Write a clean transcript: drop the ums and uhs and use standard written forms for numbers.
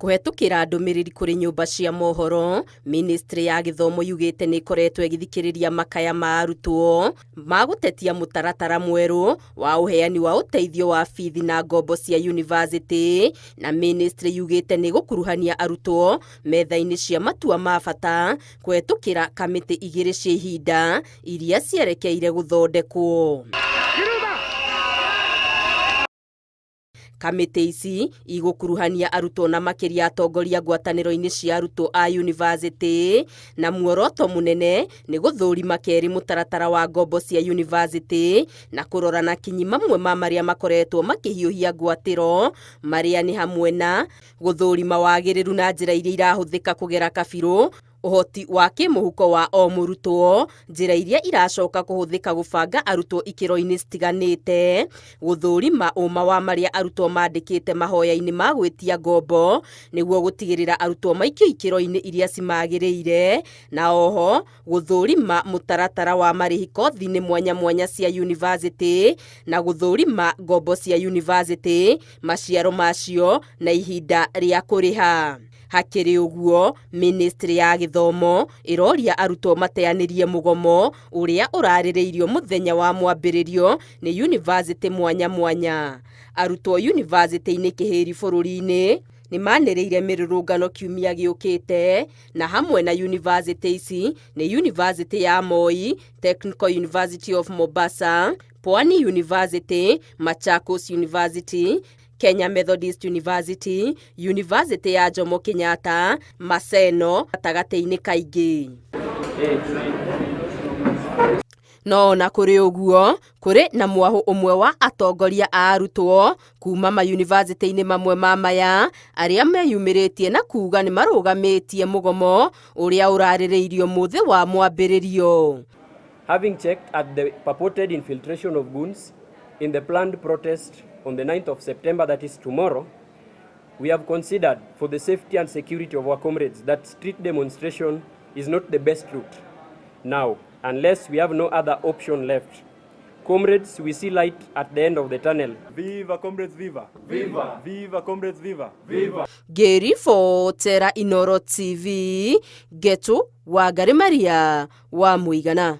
Kũhetũkĩra ndũmĩrĩri kũrĩ nyũmba cia mohoro, ministry ya gĩthomo yugĩte nĩ ĩkoretwo ĩgĩthikĩrĩria makaya ma arutwo ma gũtetia mũtaratara mwerũ wa ũheani wa ũteithio wa bithi na ngombo cia yunivasĩtĩ, na ministry yugĩte nĩ ĩgũkuruhania arutwo metha-inĩ cia matua ma bata kũhetũkĩra kamĩtĩ igĩrĩ cia ihinda iria cierekeire gũthondekwo. Kamĩtĩ ici igũkuruhania arutwo na makĩria atongoria ngwatanĩro-inĩ cia arutwo a yunivasĩtĩ, na muoroto mũnene nĩ gũthũrima kerĩ mũtaratara wa ngombo cia yunivasĩtĩ na kũrora na kinyi mamwe ma marĩa makoretwo makĩhiũhia ngwatĩro, marĩa nĩ hamwe na gũthũrima wagĩrĩru na njĩra iria irahũthĩka kũgera kabirũ, ũhoti wa kĩmũhuko wa o mũrutwo, njĩra iria iracoka kũhũthĩka gũbanga arutwo ikĩro-inĩ citiganĩte, gũthũrima ũma wa marĩa arutwo mandĩkĩte mahoya-inĩ ma gwĩtia ngombo nĩguo gũtigĩrĩra arutwo maikio ikĩro-inĩ iria cimagĩrĩire, na oho gũthũrima mũtaratara wa marĩhi kothi-inĩ mwanya mwanya cia yunivasĩtĩ na gũthũrima ngombo cia yunivasĩtĩ, maciaro macio na ihinda rĩa kũrĩha. Hakĩrĩ ũguo, Ministry ya gĩthomo ĩroria arutwo mateanĩrie mũgomo ũrĩa ũrarĩrĩirio mũthenya wa mwambĩrĩrio nĩ yunivasĩtĩ mwanya mwanya. Arutwo yunivasĩtĩ-inĩ kĩhĩri bũrũri-inĩ nĩ manĩrĩire mĩrũrũngano kiumia gĩũkĩte na hamwe na yunivasĩtĩ ici nĩ yunivasĩtĩ ya Moi, Technical University of Mombasa, Pwani University, Machakos University, Kenya Methodist University, University ya Jomo Kenyatta, Maseno gatagatĩ-inĩ kaingĩ. No ona kũrĩ ũguo, kũrĩ na mwahũ ũmwe wa atongoria a arutwo kuma mayunivasĩtĩ-inĩ mamwe ma maya arĩa meyumĩrĩtie na kuga nĩ marũgamĩtie mũgomo ũrĩa ũrarĩrĩirio mũthĩ wa mwambĩrĩrio. Having checked at the purported infiltration of goons in the planned protest on the 9th of September, that is tomorrow, we have considered for the safety and security of our comrades that street demonstration is not the best route now, unless we have no other option left. Comrades, we see light at the end of the tunnel. Viva comrades, viva! Viva! Viva comrades, viva! Viva! Ngĩribotera Inoro TV, Ngetu Wangari Maria wa Mũigana.